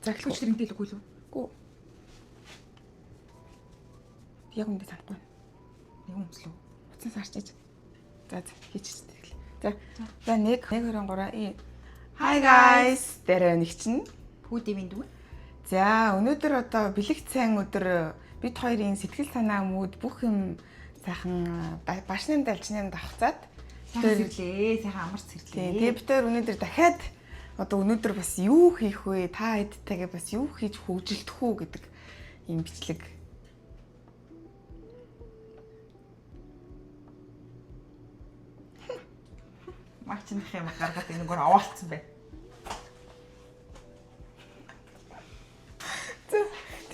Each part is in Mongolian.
За эхлүүч тэрнтэй л үгүй лүү. Гүү. Яг үндэ санахгүй. Нэг өмслөө. Утсан сарчиж. За за хийчих тэгэл. За. За 1 1 23. Hi guys. Дээр нэг чинь. Пүүдийн дүү. За өнөөдөр одоо бэлэг сайн өдөр бид хоёрын сэтгэл санаа мүүд бүх юм сайхан башнын далжнын давхцаад Сайхан сэрлээ. Сайхан амар сэрлээ. Тэгээ бид хоёр өнөөдөр дахиад одоо өнөөдөр бас юу хийх вэ? Та хэдтэйгээ бас юу хийж хөгжилдөх үү гэдэг юм бичлэг. Мачных юм гаргаад энэгээр овоолцсон бай. За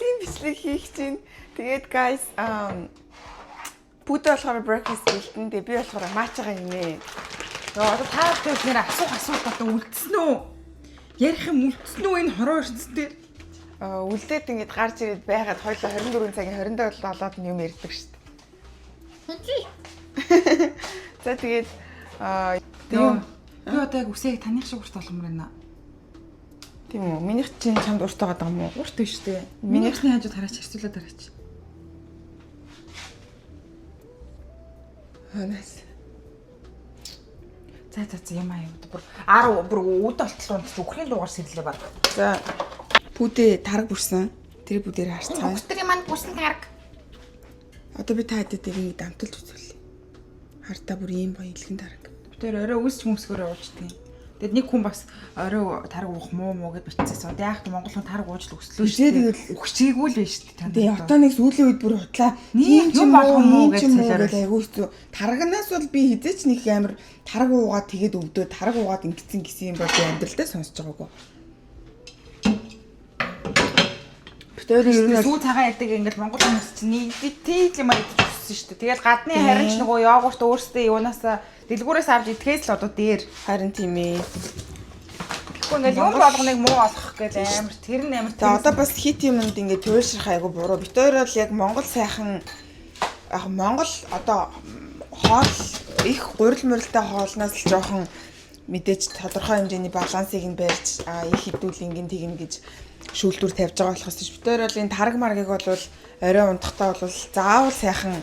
тийм бичлэг хийх чинь. Тэгээд guys Бүдэ болохоор breakfast бэлтэн. Тэгээ би болохоор матчагаа хийнэ. Йоо одоо та хоёр нэр асуух асуулт одоо үлдсэн үү? Ярих юм үлдсэн үү энэ хороо ертөнцийн дээр? Үлдээд ингээд гарч ирээд байгаад хоёлоо 24 цагийн 27 болоод юм ярьдаг шүү дээ. За тэгээд Тийм. Би одоо яг үсээг таних шиг урт болгомор байна. Тийм үү? Минийх чинь чамд урт байгаа юм уу? Урт биш үү? Миний үсний хажууд хараач, хэрцүүлээд хараач. Ханаас. За за за юм аа юм. Бүр 10 бүр үд болтол унтж үхлийн дуугаар сэрлээ баг. За пүүдээ тараг бүрсэн. Тэр бүдээр харцгаая. Өстөрийн манд бүрсэн тараг. Одоо би та хэдэд ингэ дамталж үзүүлье. Хартаа бүр ийм гоё илгэн тараг. Тэр орой үсч мөсгөр ууждаг. Тэгэд нэг хүн бас орой тараг уух муу муу гэд бичсэн. Одоо яах вэ Монгол хүн тараг ууж л өслөө шүү дээ. Үхчихээгүй л байж шүү дээ. Тэгээ одоо нэг сүүлийн үед бүр хутлаа. Тийм ч юм болгон муу ийм гэж ч юм уу солиорол. гэж айгүй хэцүү. Тарагнаас бол би хизээч нэг амар тараг уугаад тэгээд өвдөө тараг уугаад ингэсэн гэсэн юм бол би амьдралдаа сонсож байгаагүй. Битэрийн ер нь бол Сүү цагаан ядаг ингээл Монгол хүмүүс чинь нэг тийм юм идэж өссөн шүү дээ. Тэгэл гадны харин ч нөгөө йогурт өөрсдөө юунаас дэлгүүрээс авч идэхээс л одоо дээр. харин тийм ээ. Тэгэхгүй ингээл юм болгоныг муу олгох гэл амар тэр нь амар За одоо бас хит юмд ингээд туйлшрах айгу буруу. Бид хоёр бол яг Монгол сайхан яг Монгол одоо хоол их гурил мурилтай хоолноос л жоохон мэдээж тодорхой хэмжээний балансыг нь барьж их хідүүл ингэн тэгнэ гэж шүүлтүүр тавьж байгаа болохоос биш. Бид хоёр бол энэ тараг маргийг бол орой унтахтаа бол заавал сайхан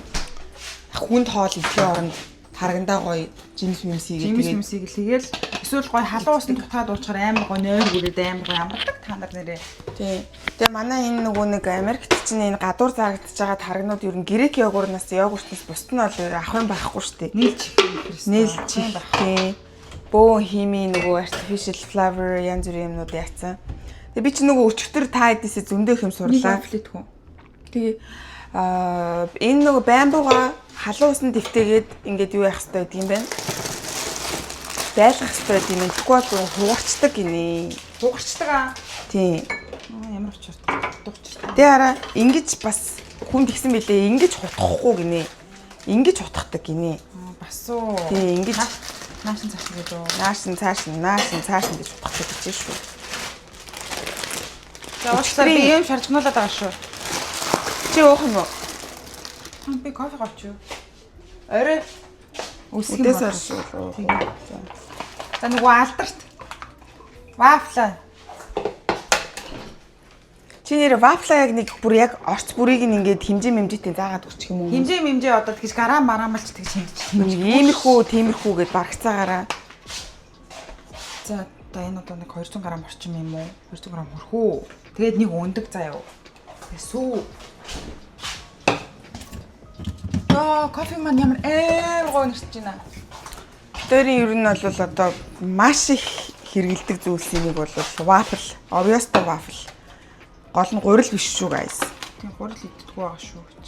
хүнд хоол идэхийн оронд тарагандаа гоё жимс мимс хийгээд жимс тэгээд юмсыг л тэгэл эсвэл гой халуун усанд дутаад уучаар амар гой нойр гүрээд амар гой амардаг та нар нэрээ. Тий. Тэгээ манай энэ нөгөө нэг Америкт чинь энэ гадуур зарагдаж байгаа тарагнууд ер нь грек йогуртнаас йогуртнаас бусд нь бол авах юм байхгүй шүү дээ. Нийлж Нийлж тий. Бөөн хими нөгөө artificial flavor янз бүрийн юмнууд яатсан. Тэгээ би чинь нөгөө өчигдөр та хэдээсээ зөндөө их юм сурлаа. Сурлаа. Тэгээ энэ нөгөө бамбуга халуун усанд дэвтээгээд ингээд юу яах хэрэгтэй гэдэг юм бэ? Байлгах хэрэгтэй гэдэг юм. Тэгэхгүй бол хугарчдаг гинэ. Хугарчдаг аа. Тий. Ямар учиртай. Учиртай. Тэгээ хараа ингэж бас хүн тэгсэн билээ. Ингэж хутгахгүй гинэ. Ингэж хутгадаг гинэ. Бас уу. Тий, ингэж Нааш нь цааш гэдэг үү. нааш нь цааш нь нааш нь цааш нь гэж хутгадаг гэж шүү. За уучлаарай би юм шаржигнуулаад байгаа шүү. Чи уух юм уу? Би кофе авч юу? Орой өсөх юм Үдээс байна. хойш шүү. Тийм. За нөгөө алдарт. Вафла. Чи нэр вафла яг нэг бүр яг орц бүрийг нь ингээд хэмжээ мэмжээтэй заагаад өгчих юм уу? Хэмжээ мэмжээ одоо тэгж гараа мараамалч тэгж хэмжиж. Нэг иймэрхүү, тиймэрхүү гэд барагцаагаараа. За одоо энэ одоо нэг 200 г орчим юм уу? 200 г хөрхүү. Тэгээд нэг өндөг заяа. Тэгээ сүү. Йоо, кофе маань ямар амар гоё нэрч байна. Битэрийн ер нь бол одоо маш их хэрэгэлдэг зүйлсийн нэг бол вафл, обвиостой вафл. Гол нь гурил биш шүү guys. Тийм гурил иддэггүй байгаа шүү гэж.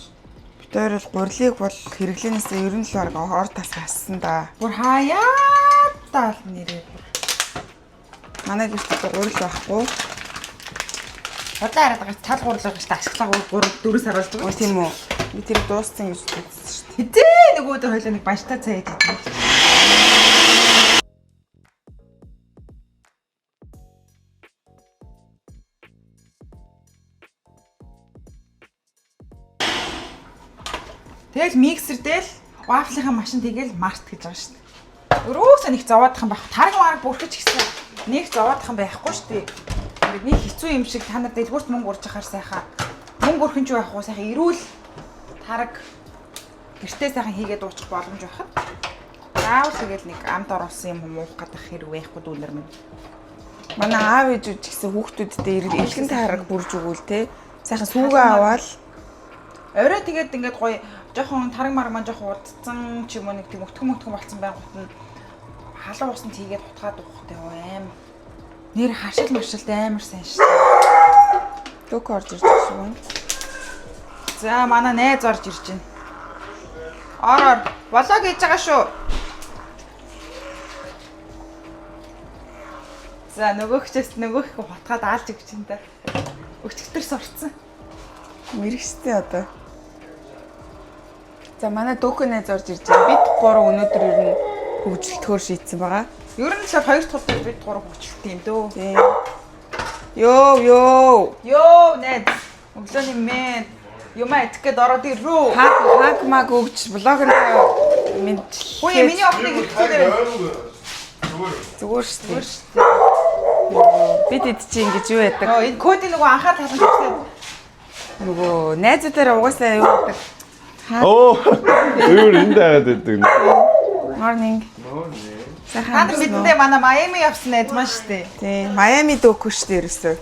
Бид хоёр бол гурилыг бол хэрэглэнээсээ ер нь л баг ор тас хассан да. Бүр хаяа таал нэрээ. Манай гэрт одоо гурил байхгүй. Удлаа хараад байгаа тал гурлаа гэж ашиглаа 3 4 сар болж Оо байгаа. тийм үү. Би тэр дууссан гэж үзсэн шүү дээ. Хизээ нөгөө өдөр хойлоо нэг банштай цай хийж идсэн. Тэгэл миксер дээр л вафлынхаа машин тэгэл март гэж байгаа шүү дээ. Өрөөсөө нэг зовоодох юм байх. Тараг мараг бүрхэж гисэн нэг зовоодох юм байхгүй шүү дээ. ингээд нэг хэцүү юм шиг та нар дэлгүүрт мөнгө урж ахаар сайхан мөнгө өрхөн ч байх уу сайхан эрүүл тараг гэртээ сайхан хийгээд уучих боломж байхад заавал тэгэл нэг амд оруулсан юм уух гэдэг хэрэг байхгүй дүүнер минь. Манай аав ээжүүд ч гэсэн хүүхдүүдтэй эргэн таараг бүрж өгөөл те. Сайхан сүүгээ аваал. Орой тэгээд ингээд гоё жоохон тараг мараг маань жоохон удцсан ч юм уу нэг тийм өтгөн мөтгөн болцсон байгууд нь халуун усанд хийгээд хутгаад уухтай аим. Нэр харшил маршилт амар сайн шүү дээ. Дөөк орж ирж байгаа шүү. За манай найз орж ирж байна. Ор ор влог хийж байгаа шүү. За нөгөөхчээс нөгөөх хутгаад аалж өгч юм да. Өчигдөр сурцсан. Мэрэгчтэй одоо. За манай дөөкө найз орж ирж байна. Бид гурав өнөөдөр ер нь хөгжилтөөр шийдсэн байгаа. Ер нь л хоёр дахь удаа бид гурав хөгжилт юм дөө. Тийм. Йоо ёо. Йоо найз. Өглөөний мэн. Юмаа идэх гээд ороод иррүү. Хаг хаг маг өгч блогер мэдчлээ. Хөөе миний охиныг ирэхлээр зүгээр шүү дээ. Бид эд чи ингэж юу яадаг? Йоо энэ кодын нөгөө анхаар талан тавьсан. Нөгөө найзуудаараа угаасаа юу яадаг? Оо. Өөр энд байгаад байдаг. Morning. Та Сайхан нар мэдэндээ манай Майами явсан найз маань шүү дээ. Тийм, Майами дөөкөө шүү дээ ерөөсөө.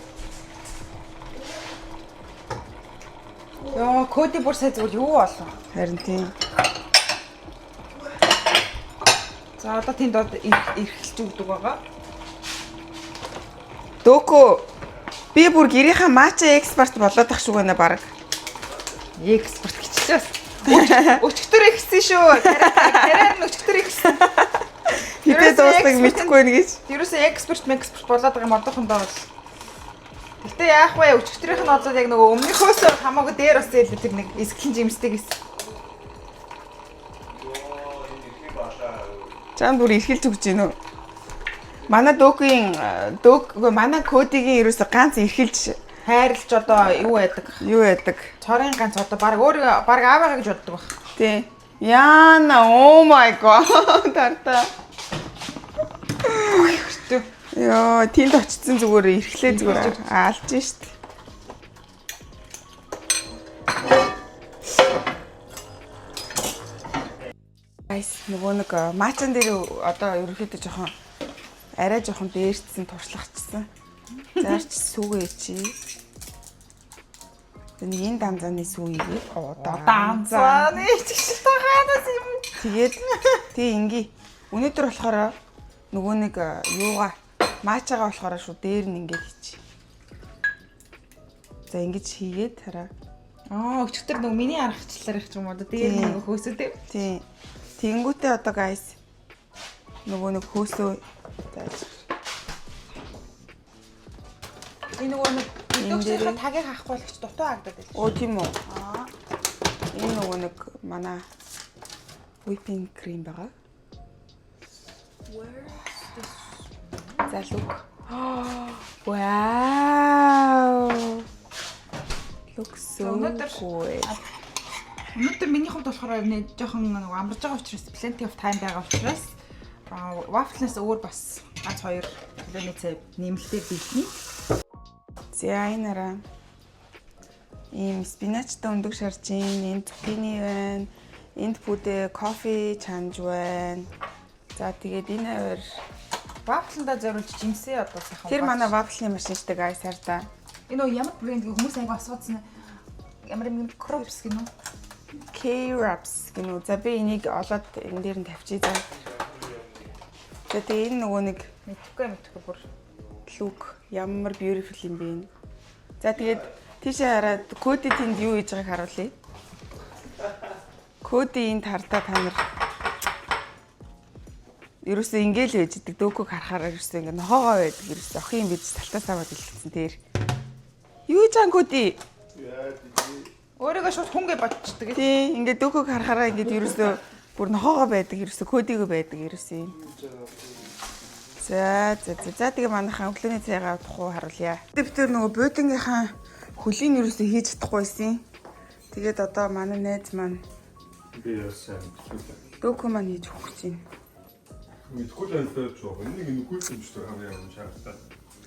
Йоо коди бүр сая зүгээр юу болов? Харин тийм. За одоо тэнд од эрхэлж өгдөг байгаа. Дөөкөө би бүр гэрийнхаа матча экспорт болоод ах шиг байна баг. Экспорт гिचлээ бас. Өчигдөр ихсэн шүү. Тариар нь өчигдөр ихсэн. Хитээ дуусныг мэдэхгүй байна гэж. Ерөөсөө экспорт экспорт болоод байгаа юм одоохондоо бол. Гэтэ яах вэ? Өчигдрийнх нь болоод яг нөгөө өмнөхөөс хамаагүй дээр бас зээл тэр нэг эсгэн жимсдэг гэсэн. Чам бүр эрхэлж өгч гин үү? Манай дөөкийн дөөк үгүй манай кодигийн ерөөсөө ганц эрхэлж Хайрлж одоо юу яадаг? юу яадаг? Цорын ганц одоо баг өөр баг аавыгаа гэж боддог баг. Тий. Яна oh my god тартаа. Хөртөө. Йоо, тэнд очсон зүгээр эрхлээ зүгээр алж шít. Guys, нөгөө нэг маачан дээр одоо ерөнхийдөө жоохон арай жоохон дээрцсэн туршлагачсан. Заарч сүүгээ чи. Тэгээ нэг энэ данзааны сүү игээд оо данзаа. За нэг ч шиг тагаанаас юм. Тэгээд тэг инги. Өнөөдөр болохоор нөгөө нэг юугаа маачагаа болохоор шүү дээр нь ингээд хийчих. За ингэж хийгээд хараа. Аа өчигдөр нөгөө миний аргачлалаар их ч юм уу одоо дээр Тийм. нөгөө хөөсөө тийм. Тийм. Тэнгүүтээ одоо guys нөгөө нэг хөөсөө зааж. Энэ нөгөө нэг Энэ өдөөгчийнхээ дээрээ. тагийг хаахгүй бол ч дутуу хагдаад байл. Оо тийм үү. Аа. Энэ нөгөө нэг манай whipping cream байгаа. За look. Wow. Looks so Өнөөдөр- good. Өнөөдөр миний хувьд болохоор нэг жоохон нөгөө амарж байгаа учраас plenty of time байгаа учраас waffle-наас өөр бас ганц хоёр километр цай нэмэлтээр бэлдэнэ. За энэ араа ийм спиначтай өндөг шарж гин, энд цукини байна. Энд бүдэ кофе чанж байна. За тэгээд энэ авир Waffle-ндаа зориулж жимсээ одоо сайхан. тэр угааж. манай вафлын машин штэ guys хардаа. энэ нөгөө ямар брэнд гэх хүмүүс айгу асуусан. Ямар юм Crops гэнэ үү? K-Wraps гэнэ үү. За би энийг олоод энэ дээр нь тавьчих за. За тэгээ энэ нөгөө нэг Мэдхгүй мэдхгүй бүр. look ямар beautiful юм бэ энэ. За тэгээд тийшээ хараад Коди тэнд юу хийж байгааг харуулъя. Коди энд хардаа та нар ерөөсөө ингээл байж идэг дөөкөг харахаар ерөөсөө ингээ нохоогоо байдаг ерөөсөө охин юм бид талтаас аваад илгэсэн дээр. Юу хийж байгаа Коди? Өөрийгөө шууд хүн гэж бодчихдаг. Тий, ингээ дөөкөг харахаараа ингээд ерөөсөө бүр нохоогоо байдаг ерөөсөө кодиго байдаг ерөөсөө юм. За за за за тэгээ манайхаа өглөөний цайгаа удахгүй харуулъя. Бид тэр нөгөө бууданыхаа хөлийг ерөөсөө хийж чадахгүйсэн. Тэгээд одоо манай найз маань Би яасан мэдэхгүй. дөөкө маань хийж өгөх гэж байна. Мэдэхгүй л байлаа ч яг. Энийг нүхүй юм шиг хамгийн юм шаардлагатай.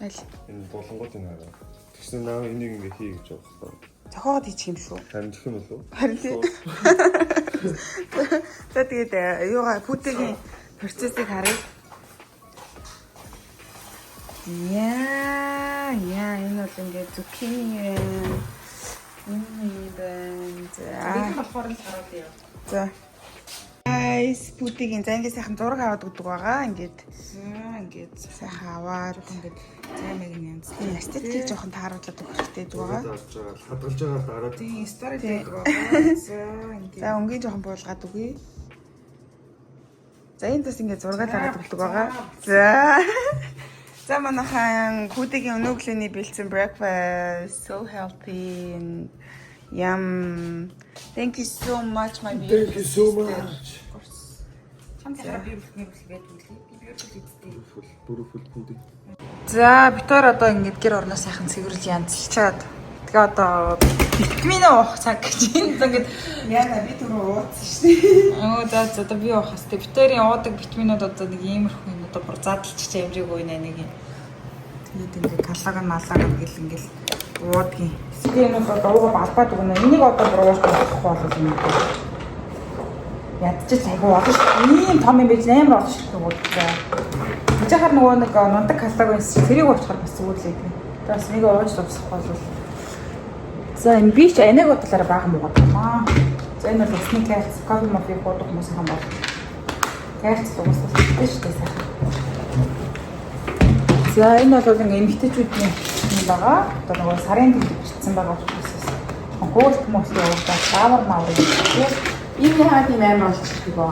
Аль? Энэ дулангууд энэ хараа. Тэгсэн наа энийг ингээ хий гэж байгаа байхгүй. Зохиогод хийчих юм шүү. Харин тэх юм болов уу? Харин тий. За, тэгээд юугаа пүтэгийн процессыг харъя. Яа, яа, энэ бол ингээд zucchini байна. Энэ юм байна. За. Энэ болохоор л харуулъя. За. Guys, пүтэгийн за ингээд сайхан зураг аваад өгдөг байгаа. Ингээд За, ингээд сайхан аваад ингээд займаг нь янз. энэ эстетикийг жоохон тааруулаад өгөх хэрэгтэй байгаа. Дарж байгаа, хадгалж байгаа дараад Тийм, story Тий. байдаг байгаа. За, ингээд. За, өнгийн жоохон буулгаад өгье. За, энэ бас ингээд зураг дараад өгдөг байгаа. За. За, манайхан хүүтэйгийн өнөө өглөөний бэлдсэн breakfast, so healthy and yum. Thank you so much, my beautiful Thank you so sister. much. Чам сайхан би бүлхний бүлэг байдаг үлээ. Би beautiful эзтэй. Beautiful, beautiful pudding. За, бид хоёр одоо ингээд гэр орноо сайхан цэвэрлж янзлчаад тэгээ одоо витамин уух цаг гэж энэ ингээд Яна, би түрүү ууцсан шүү дээ. Өө, за, одоо би уух хэвээр. Бид хоёрын уудаг витаминууд одоо нэг иймэрхүү юм, одоо бүр задлчих амжаагүй нэ нэг юм. Тэгээд ингээд каллаг нь маллаг нь гэл ингээд уудгийн. Тэгээ энэ бол одоо ууга балбаад өгнө. Энийг одоо бүр ууж болохгүй бол юм. Ядчих айгу олон ш. Ийм том юм байж амар олон ширхэг уудаг. Энд хахаар нөгөө нэг нундаг каллаг байсан чинь тэрийг уучхаар бас зүгээр л байдаг. Тэгээ бас нэг ууж дуусгах бол. За, энэ би ч анаг бодлоор бага муугаад байна. За, энэ бол усны кальц, кофе мофи уудаг хүмүүс юм бол кальц уусах хэрэгтэй шүү дээ сайхан. За, энэ бол ингээ эмэгтэйчүүдийн юм байгаа. Одоо нөгөө сарын тэмдэг бичсэн байгаа учраас жоохон хөөлт мөс явуулаад даавар маавар юм тийм. Энэ яагаад ийм амар олж ирэх вэ?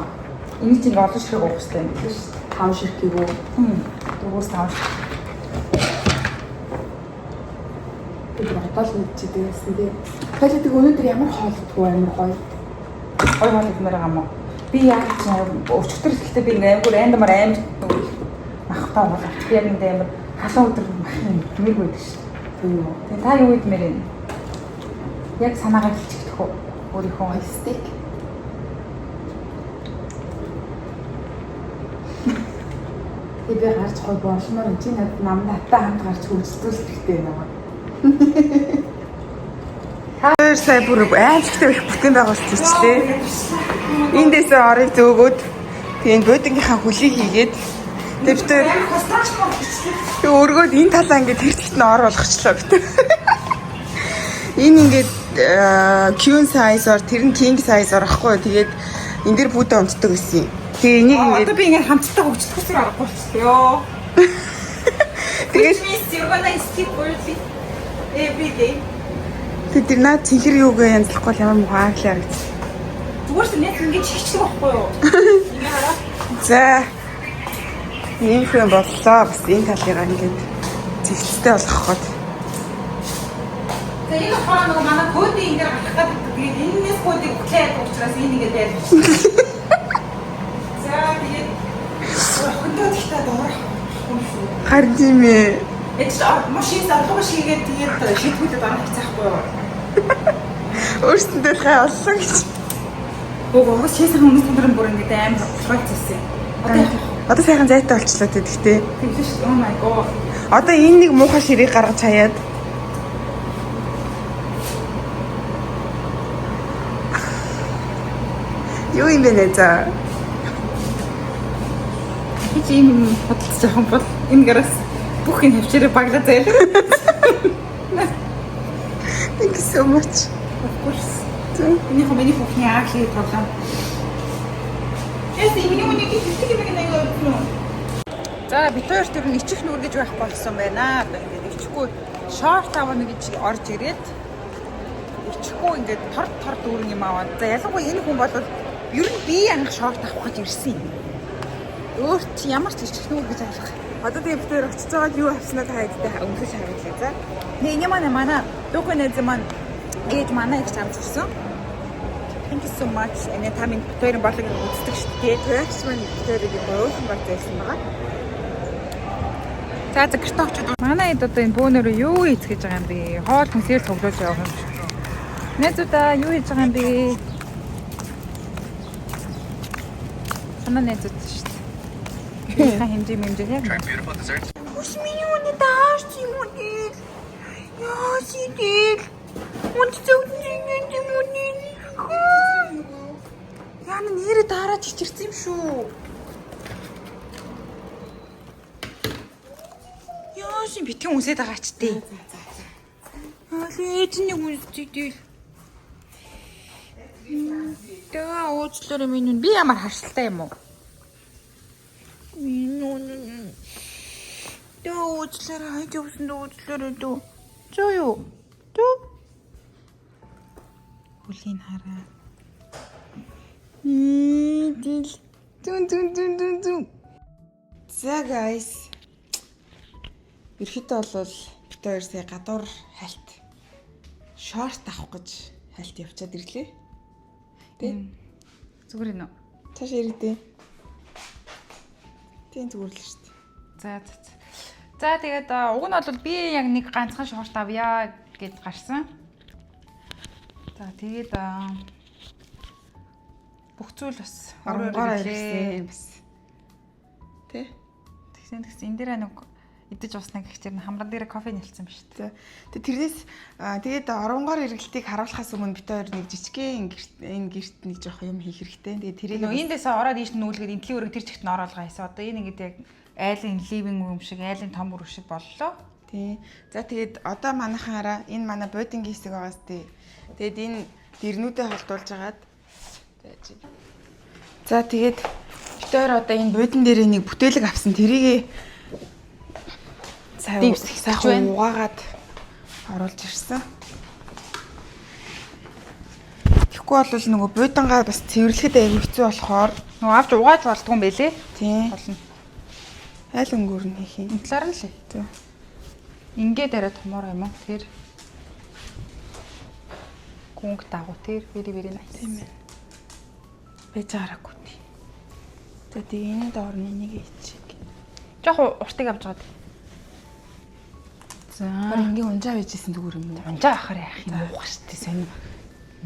Энэ чинь ингээ олон ширхэг уух хэрэгтэй юм биш үү? Там ширхгийг үү? Тийм. 4-5 ширхэг. Би бодоол мэдчихдэг байсан тий. Тэгэхээр тэг өнөөдөр ямар хоол идэх вэ, амар гоё. Гой хоол идмээр байгаа юм уу? Би яг ч өчигдөр ихтэй би ингээ айгуур рандомар амар нөгөө их махтай бол би яг ингээ амар халуун өдөр мах юм идмээр байдаг шүү дээ. Тийм үү? Тэгээ та юу идмээр вэ? Яг санаагаа хэлчихдэх үү? Өөрийнхөө Стейк. Тэг би гарч гой болмоор чи над нам надтай хамт гарч хөгжүүлэх хэрэгтэй байна. Хоёр сая бүр аймшигтай их бүтэн байгуулалт хийчлээ. Эндээсээ орыг зөөгөөд тэгээ энэ бууданыхаа хүлийг хийгээд тэгээ бид хоёр тэгээ өргөөд энэ талаа ингээд тэр тэгт нь ор болгочлоо бид. Энэ ингээд queen size-ор, тэр нь king size-ор ахгүй. Тэгээд энэ дэр бүдэ унтдаг гэсэн юм. Тэгээ энийг Одоо ингээд би ингээ хамтдаа хөгжлөх зүр аргагүй болчихлоо. Ёо. Тэгээд Means you're gonna skip early every day. тэг тэр наад цэнхэр юугаа янзлахгүй л ямар муухай аагли харагдсан. Зүгээр ч нэг ингэж хийчихдэг байхгүй юу? Ингээ хараа. За. Ийм хүн боллоо. Бас энэ талыгаа ингээд зэгцтэй болгох гээд. За, энэ болохоор нөгөө манай кодыг ингээ гаргах гэдэг. Тэгээд энэс кодыг өглөө яадаг учраас энэ ингээ байж. За, тэгээд охиндоо тэгтээ дуурах юм шүү. Харин тийм ээ. Эд чи машин залуу шигээд тэгээд шийдвүүдэд орох хэцээхгүй юу? Өөрсөндөө л гай оллоо гэж. Гөө угс шийсэн хүмүүс тань бүр ингээд амар болгоцсон юм. Одоо яах вэ? Одоо сайхан зайтай болчлоо тэ тэгтээ. Тэглэн шүү. Oh my God. Одоо энэ нэг муухай ширийг гаргаж хаяад. Юу юм бэ нэ за? Хич ийм худалдаж авах юм бол энэ гараас бүх юм хавчаараа баглаа зайлаа. Thank you so much. Of course. За. Миний хөө миний хүүхний аагли тоглоом. Эс миний миний хөвтөг юм нэг юм. За, бид хоёр тэр нь ичих нүр гэж байхгүй болсон байна. Одоо ингээд ичихгүй шорт авна гэж орж ирээд ичихгүй ингээд тор тор дүүрэн юм аваад. За, ялангуяа энэ хүн бол ер нь би анх шорт авах гэж ирсэн юм. Өөр чи ямар ч ичих нүр гэж авах. Одоо тэгээ бид хоёр очиж байгаад юу авснаа та хэдтэй өнгөж харуулъя за. Нэг энэ маань манай дүүхэн найз маань ээж манай их авч ирсэн. Thank you so much. Энэ та минь бид хоёрын болог үздэг шүү дээ. Туягч маань бид хоёрыг гуйхан баг зайлсан байгаа. За, гэртээ очиод манай хэд одоо энэ бөөнөрөө юу хийцгэж байгаа юм бэ? Хоол хүнсээр цуглуулж явах юм шиг. Найзуудаа, юу хийж байгаа юм бэ? Санаа найзууд шүү дээ. Хэмжээ хэмжээ яг. Ус миний үнэ таарч юм уу? Яа сидэл. Үнд зөвдөн юм уу? Яна нэрээ дараад чичирсэн юм шүү. Яа шин битгэн үнсээд байгаа ч тий. Аа ээж нэг үнсдэг. Тэгээ уучлаарай минь би ямар харшилтай юм уу? Минь үнэ. Тэгээ уучлаарай хайж явсан дөө уучлаарай дөө. Зөө юу? Дөө. Хүлийн хараа. Дил. Зүн зүн зүн зүн зүн. За guys. Ерөнхийдөө бол бит хоёр сая гадуур хальт шорт авах гэж хальт явчаад ирлээ. Тэ? Зүгээр юм уу? Цааш ирдээ. Тийм зүгээр л шүү дээ. За за за. За тэгээд уг нь бол би яг нэг ганцхан шорт авъя гэд гарсан. За тэгээд бүх зүйл бас Оронгоор ирлээ. ирсэн бас. Тэ? Тэгсэн тэгсэн энэ дээр нэг идэж уусна гэх чинь хамран дээр кофе нэлсэн ба шүү дээ. За. Тэ тэрнээс тэгээд оронгоор эргэлтийг харуулахаас өмнө бит хоёр нэг жижигхэн гэрт энэ гэрт нэг жоох юм хийх хэрэгтэй. Тэгээд тэрийг Нөгөө эндээсээ ороод ийш нүүлгээд энтлийн өрөг тэр чигт нь ороолгаа хийсэн. Одоо энэ ингээд яг айлын living room шиг, айлын том өрөг шиг боллоо. Тий. За тэгээд одоо манайхан хараа энэ манай буудангийн хэсэг байгаас тий. Тэгээд энэ дэрнүүдээ холдуулж агаад за тэгээд бит хоёр одоо энэ буудан дээрээ нэг бүтээлэг авсан тэрийг сайн Дэвсгэж сайхан байна. угаагаад оруулж ирсэн. Тэгэхгүй бол нөгөө буудангаа бас цэвэрлэхэд аягүй хэцүү болохоор Нөгөө авч угааж болдгоо юм бэлээ. тий. Болно. Айл өнгөөр нь хийх юм. Энэ талаар нь л. Тий. Ингээд арай томоор юм уу? Тэр гүнг дагуу тэр very very nice. Тийм ээ. Байж байгаагүй тий. За тэгээ энэ доор нь энийг хийчих. Жохо уртыг авч байгаа. За. Бар ингээ унжаа байжсэн зүгээр юм уу? Унжаа ахаар яах юм уух штэ сонь.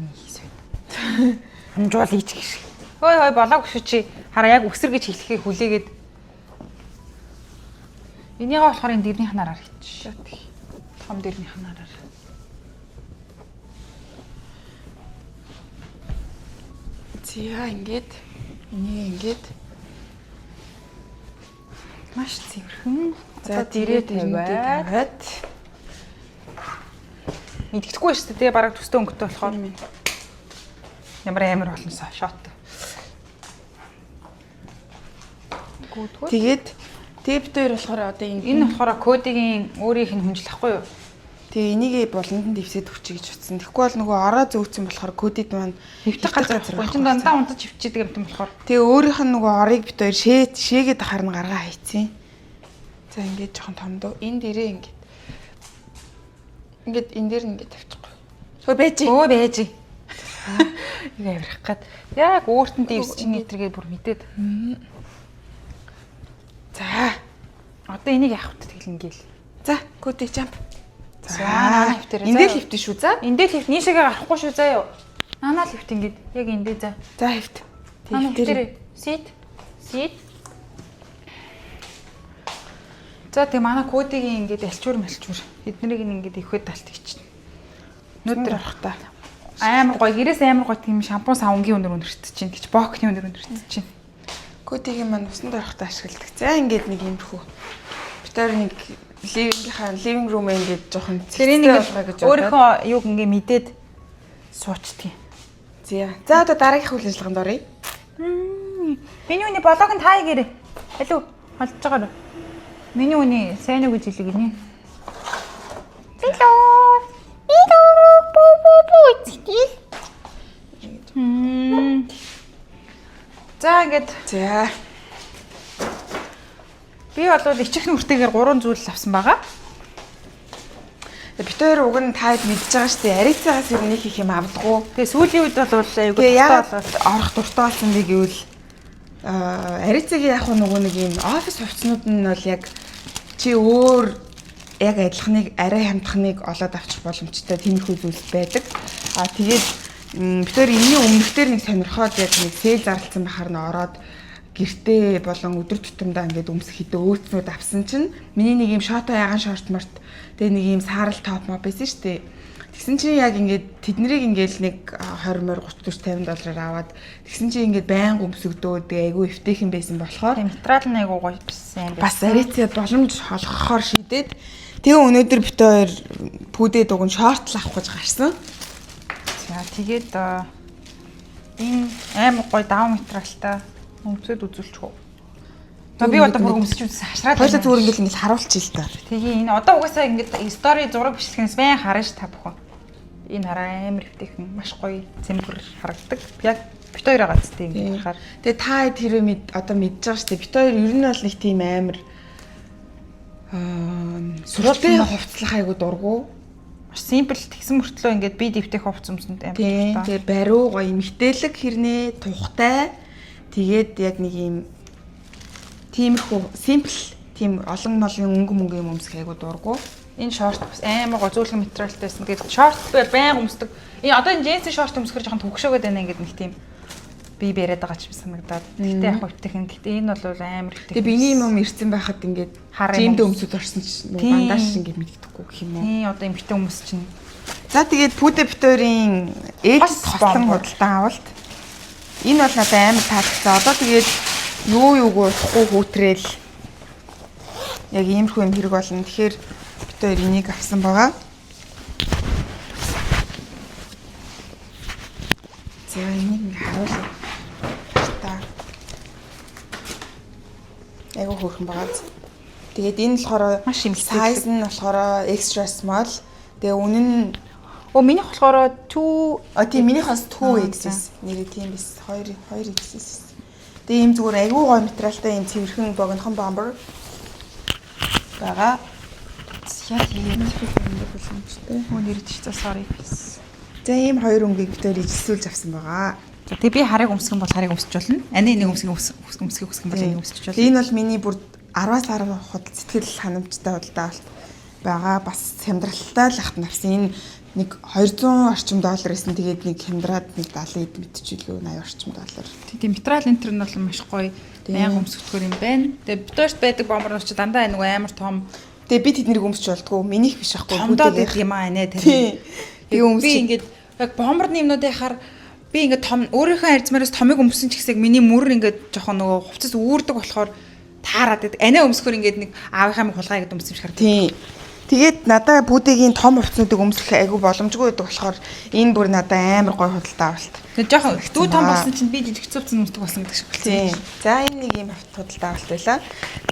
Нэг сонь. Хамжуул ич гэх шиг. Хөөе хөөе болоогүй шүү чи. Хараа яг өсөр гэж хэлэхээ хүлээгээд. Энийгээ болохоор энэ дэрний ханаараар хийчих. Том дэрний ханаараар. За ингээд энийг ингээд Маш цэвэрхэн. за За дэрээ дэрнүүдээ тавиад. тавиад Мэдгэдэггүй шүү дээ. Бараг төстэй өнгөтэй болохоор ямар амар болно шот. Гүдгүү. тэгээд тэгээ бид хоёр болохоор одоо энэ Энэ болохоор кодигийн өөрийнх нь хүнжил ахгүй юу? тэгээ энийг буланд нь дэвсээд өгчий гэж утсан. Тэгэхгүй бол нөгөө ороо зөөцсөн болохоор кодид маань Хэвтэх газар байхгүй. Энд дандаа унтаж хөвчидэг юм болохоор. Тэгээ өөрийнх нь нөгөө орыг бид хоёр шээ шээгээд ахаар нь гаргаа хайцсан. За ингээд жоохон томдоо. Энэ дээрээ ингээд ингээд энэ дээр ингээд тавьчихгүй. Хөө байж. Өө байж. Нэг авирах гад. Яг өөрт нь дэвс чинь нэтэргээ бүр мэдээд. За. Одоо энийг яах вэ тэгэл ингээл. За, коди jump. За, наа хөвтөрөө, Эндээ за. л хөвтөн шүү за. Эндээ л хөвт нийшээгээ гарахгүй шүү заа юу. Нанаа л хөвт ингээд яг эндээ за. За хөвт. Нанаа хөвтөрөө. Сит. Сит. За тэг манай кодигийн ингээд альчуур мальчуур. Эднэрийг ингээд ихэд талт хийчихнэ. Нүдэр Нүдэр орох та. амар гоё гэрээс амар гоё тийм шампунь савнгийн өнөр өнөртөж чинь гэж бокны өнөр өнөртөж чинь. Кодигийн маань усанд орохдоо ашигладаг. За ингээд нэг иймэрхүү. Бид хоёр нэг living-ийнхаа living room ингээд жоохон Тэр энэ цэгцтэй болгоё гэж ингээд бодоод. өөрийнхөө юг ингээ мэдээд суучдгийг. За. За одоо дараагийнх үйл ажиллагаанд оръё. Миний үний блог нь таа гэрээ. Алуу холдож байгаа уу? Миний үний сайн уу гэж хэлээ гинэ. Hello. Hello. Бу бу бу. Зэтэл. За ингээд За. би бол ичих нүртэйгээр гурван зүйл авсан байгаа. Бид хоёр уг нь таад мэдж байгаа шүү дээ. Арицаагаас ер нь их их юм авдггүй. Тэгээ сүүлийн үед бол айгүй Тэгээ яагаад болоод орох дуртай болсон бэ гэвэл арицагийн яг нөгөө нэг юм офис хувцснууд нь бол яг чи өөр яг адилханыг арай хямдханыг олоод авчих боломжтой тиймэрхүү зүйлс байдаг. А тэгээд бид хоёр энэний өмнөхдөр нэг сонирхоод яг нэг сэл зарлцсан байхаар нь ороод Гэртээ болон өдөр тутамдаа ингээд өмсөх хэдэн өөцнүүд авсан чинь миний нэг юм шото ягаан шорт морт, тэгээ нэг юм саарал топ мop байсан шүү дээ. Тэгсэн чинь яг ингээд тэднийг ингээд нэг 20 морь 30 40 50 доллараар аваад, тэгсэн чинь ингээд байнга өмсөгдөө, тэгээ айгүй эвтэйхэн байсан болохоор Тийм, материал нь айгүй гоё байсан юм. Бас Aritzia боломж олгохоор шийдээд, тэгээ өнөөдөр бид хоёр пүүдээ дуган шорт л авах гэж гарсан. За, тэгээд энэ амар гоё даван материалтай, өмсөд үзүүлчих үү? Одоо би одоо бүр өмсөж үзсэн, хашраад. Хоёлаа зүгээр ингээд харуулчих л та. Тэгээ энэ одоо угаасаа ингээд story зураг бичлэгнээс байн харна ш та бүхэн. Энэ хараа, амар эвтэйхэн, маш гоё цэмбэр харагдаг. Яг бит хоёр байгаа ч тийм ингээд харахаар. Тэгээ та тэр мэд одоо мэдж байгаа шүү дээ. Бид хоёр ер нь бол нэг тийм амар сурталтай хувцлах айгу дургу. Маш simple тэгсэн мөртлөө ингээд би дэвтэх хувц өмсөнд амар дуртай. Тэгээ бариу гоё эмгтээлэг хэрнээ тухтай. Тэгээд яг нэг юм тиймэрхүү simple, тийм олон молын өнгө мөнгө юм өмсөх айгу дургу. Энэ шорт бас амар гоё зөөлхөн материалтай байсан. Тэгээд шорт би байнга өмсдөг. Энэ одоо энэ джинсийн шорт өмсөхөр жоохон төгшөөгөөд байна, ингээд нэг тийм би бэрэд байгаа ч юм санагдаад. Гэтэ яг эвтэйхэн. Гэтэ энэ бол амар эвтэйхэн. Тэгээ биний юм ирсэн байхад ингээд Хар юм жимдээ өмс. өмсөд орсон чинь бандаж ингээд мэддэхгүй гэх юм уу. Тийм, одоо эмгтэн хүмүүс чинь. За, тэгээд Пүдэ бит хоёрын ээж Хос тослон бомбор. худалдан авалт. Энэ бол надад амар таалагдсан. Одоо тэгээд юу юуг удахгүй хүүтрээл яг иймэрхүү юм хэрэг болно. Тэгэхээр бит хоёр энийг авсан байгаа. За, энийг ингээ харуулъя. Та. Айгу хөөрхөн байгаа. Тэгээд энэ болохоор Маш эмгтээлэг. size нь болохоор extra small. Тэгээ үнэн нь Оо, минийх болохоор 2 А, тийм, минийх бас 2XS. Нэрээ тийм биш. 2 2XS. Тэгээ ийм зүгээр айгүй гоё материалтай ийм цэвэрхэн богинохон бомбер байгаа. Яа, тэгээд боломжтой. Өө, нэр чи, за, sorry. За, ийм хоёр өнгийг бид хоёр ижилсүүлж авсан байгаа. За, тэгээ би харыг өмсөх юм бол харыг өмсөж болно. Ани энийг өмсөх өмсөхийг хүсэх юм бол энийг өмсөж болно. Энэ бол миний бүр 10-аас 10 худал сэтгэл ханамжтай худалдаа авалт байгаа. Бас хямдралтай л ахт авсан. Энэ нэг 200 орчим доллар байсан. Тэгээд нэг хямдраад нэг 70 эд мэдчихлээ, 80 орчим доллар. Тийм, материал энэ төр нь бол маш гоё. Байнга өмсөхдгөр юм байна. Тэгээ бид хоёрт байдаг бомбор ч дандаа нөгөө амар том Тэгээ би тэднийг өмсч болдгоо. Минийх биш ахгүй. томдоод байдаг юм аа нэ тэр. Тийм. Тэгээ Тэгээ өмсч би ингээд яг бомборны юмнуудын хаар би ингээд том өөрийнхөө арзмаараас томыг өмсөн ч гэсэг миний мөр ингээд жоохон нөгөө хувцас үүрдэг болохоор таарад байдаг. Анаа өмсөхөр ингээд нэг аавынхаа мэг хулгай гэдэг өмсөн юм шиг харагдав. Тийм. Тэгээд надаа бүдэгийн том хувцснуудыг өмсөх айгүй боломжгүй байдаг болохоор энэ бүр надаа амар гоё худалдаа авалт. Тэгээ жоохон дүү том Аа. болсон чинь би жижиг хувцас өмсдөг болсон гэдэг шиг болсон. Тийм. За, энэ нэг юм худалдаа авалт байлаа.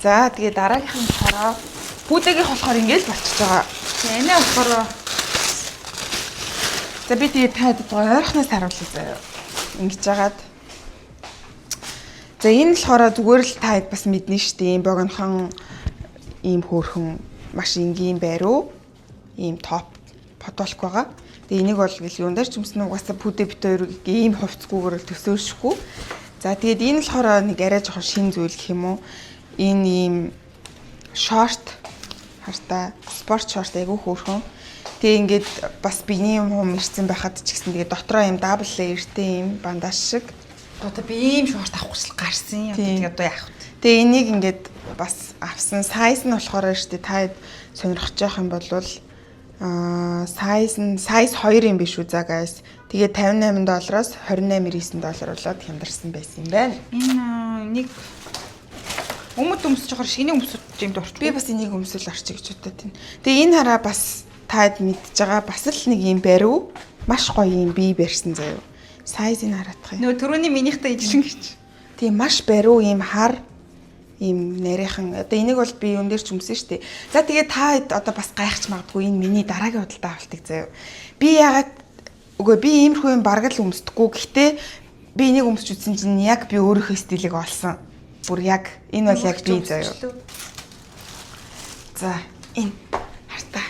За, тэгээд дараагийнх нь болохоор бүдэгийнх болохоор ингэж болчихж байгаа. Тэгээ анаа болохоор За, би тэгээд таад гоё ойрхоноос харуулъя заяа. Ингэж жагаад. За, энэ болохоор зүгээр л та хэд бас мэднэ шүү дээ. Ийм богинохон, ийм хөөрхөн, маш энгийн байруу ийм топ подолк байгаа. Тэгээ энийг бол гэл юун дээр ч өмснө, угаасаа пүдэ бит хоёр ийм хувцсгүйгээр л төсөөлшихгүй. За, тэгээд энэ болохоор нэг арай жоохон шин зүйл гэх юм уу. Энэ ийм шорт хартаа, спорт шорт, айгүй хөөрхөн. Тэгээ ингээд бас биений юм хум ирсэн байхад ч гэсэн тэгээ дотроо ийм double layer-тэй ийм бандаж шиг. Одоо би ийм шорт авах гэж л гарсан. Одоо Тийм. тэгээ одоо яах вэ? Тэгээ энийг ингээд бас авсан. Size нь болохоор шүү дээ. Та хэд сонирхож явах юм бол size нь size 2 юм биш үү, за guys. Тэгээ 58 доллароос 28.9 доллар болоод хямдарсан байсан юм байна. Энэ нэг өмд өмсөж явахаар шиний өмсөж юмд орчих. Би бас энийг өмсөл орчих гэж бодод байна. Тэгээ энэ хараа бас таад мэдж байгаа, бас л нэг юм бариу маш гоё юм бие барьсан заяо. Size-ыг хараадах юм. Нөгөө түрүүний минийхтэй ижилхэн гэж. Тийм, маш бариу ийм хар ийм нарийнхан. Одоо энийг бол би юун дээр ч өмсөн шүү дээ. За, тэгээ та хэд одоо бас гайхаж магадгүй энэ миний дараагийн худалдаа авалтыг заяо. Би яагаад, үгүй, би иймэрхүү юм бараг л өмсдөггүй. Гэхдээ би энийг өмсч үзсэн чинь яг би өөрийнхөө стилийг олсон. Бүр яг энэ бол яг би заяо. За, энэ хартаа.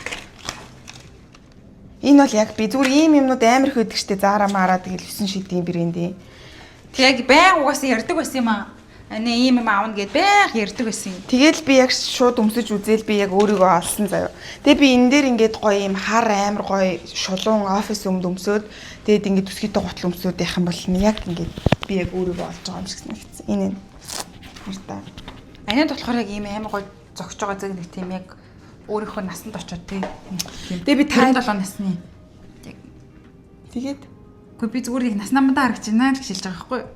Энэ бол яг би зүгээр ийм юмнууд амар их байдаг штэ, Zara маараа тэгэл 9 шидийн брэндийн. Тэг яг баян угаасаа ярьдаг байсан юм аа. Ане ийм юм аавна гэд баян ярьдаг байсан юм. Тэгэл би яг шууд өмсөж үзээл би яг өөрийгөө олсон заяа. Тэгээ би энэ дээр ингээд гоё юм хар амар гоё шулуун офис өмд өмсөөд, тэгээд ингээд төсгийтэй гутал өмсөөд явах юм бол яг ингээд би яг өөрийгөө олж байгаа юм шиг санагдсан. Энэ энэ. Хартаа. Аниад болохоор яг ийм амар гоё зогсож байгаа зэрэг нэг тийм яг өөрийнхөө насанд очоод тий. Тэгээ би та 57 насны. Яг тэгээд үгүй би зүгээр яг нас намдаа харагч байна л гэж хэлж байгаа байхгүй юу?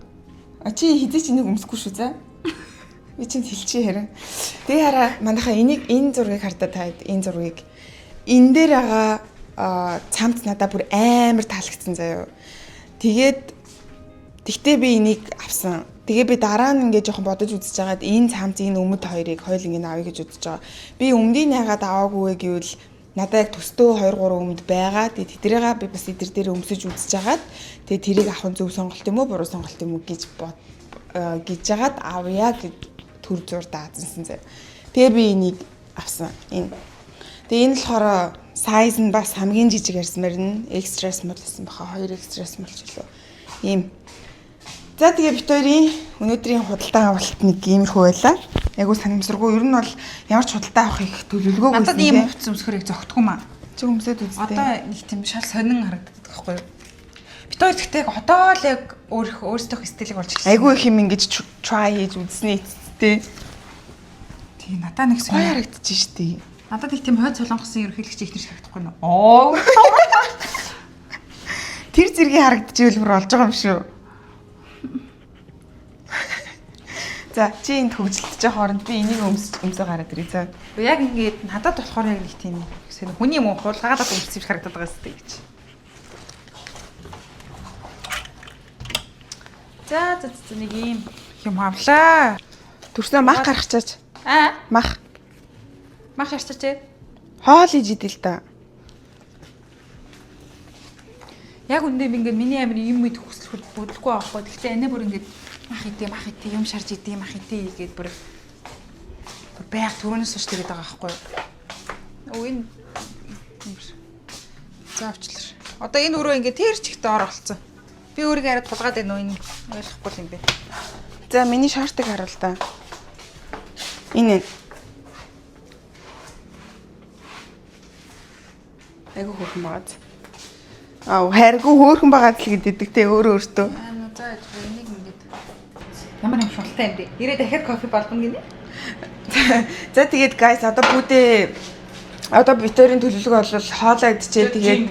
А чи хизээ чи нэг өмсөхгүй шүү за. Би чинь хэлчихье харин. Тэгээ хараа манайхаа энийг энэ зургийг хардаа та энэ зургийг энэ дээр байгаа цамц надаа бүр амар таалагдсан заяо. Тэгээд тэгтээ би энийг авсан. Тэгээ би дараа нь ингээ жоохон бодож үзэж байгаад энэ цамц энэ өмд хоёрыг хоёул ингээ авъя гэж үзэж байгаа. Би өмдийг яагаад аваагүй вэ гэвэл надад яг төстөө 2 3 өмд байгаа. Тэгээ тэднийгээ би бас эдэр дээр өмсөж үзэж байгаад тэгээ тэрийг авах нь зөв сонголт юм уу, буруу сонголт юм уу гэж бод гэж жагаад авъя гэж төр зур даазсан заяа. Тэгээ би энийг авсан. Энэ. Тэгээ энэ болохоор size нь бас хамгийн жижиг ярьсмаар нь extra small гэсэн баха 2 extra small ч лөө. Ийм. За тэгээ бит хоёрын өнөөдрийн худалдан авалт нэг иймэрхүү байлаа. Айгуу санамсаргүй. Ер нь бол ямар ч худалдан авах их төлөвлөгөөгүй Надад байсан, ийм тий. хувцас өмсөхөр их зөгтгөө маа. Чи өмсөд үзтээ. Одоо нэг тийм шал сонин харагддаг байхгүй юу? Бит хоёр гэхдээ яг одоо л яг өөрсдийнхөө стилийг болж эхэлсэн. Айгуу их юм ингэж try хийж үзсний эцэстээ. Тийм надад нэг Гоё сонин. харагдчих штий. Надад их тийм хойд солонгосын ерөнхийлөгч их нэр харагдахгүй нөө. Оо. Тэр зэргийн харагдчихвэл бүр болж байгаа юм шүү. За чи энд хөгжилдөж байгаа хооронд би энийг өмсөө гараад ирье. За. Яг ингээд надад болохоор яг нэг тийм сонин хүний мөн хулгайгаад өмсөх юм шиг харагдаад байгаа сте гэж. За за за нэг ийм юм авлаа. Төрснөө мах гаргачаач. Аа, Мах. мах шарчаач ээ. Хоол хийж идэл та. Яг үндэ би ингээд миний амир юм мэд хүсэл бүдлэхгүй байхгүй. Гэхдээ анаа бүр ингээд мах идэ, мах идэ, юм шарж идэ, мах идэ гээд бүр байг түрүүнээс хойш тэгээд байгаа байхгүй юу. Өө энэ за авчлаа. Одоо энэ өрөө ингээд тэр чигтээ ор болцсон. Би өөрийгөө арай тулгаад байна уу энэ ойлгохгүй юм бэ. За миний шортыг харуул та. Энэ. Айгу хөөрхөн байгааз. Аа хайргүй хөөрхөн байгааз л гэдэг те өөрөө өөртөө. Аа нөө за энийг ингээд ямар юм шултай юм бэ? Ирээ дахиад кофе болгоно гинэ. За тэгээд guys одоо бүдээ одоо битэрийн төлөвлөгөө бол хоолоо идчихээ тэгээд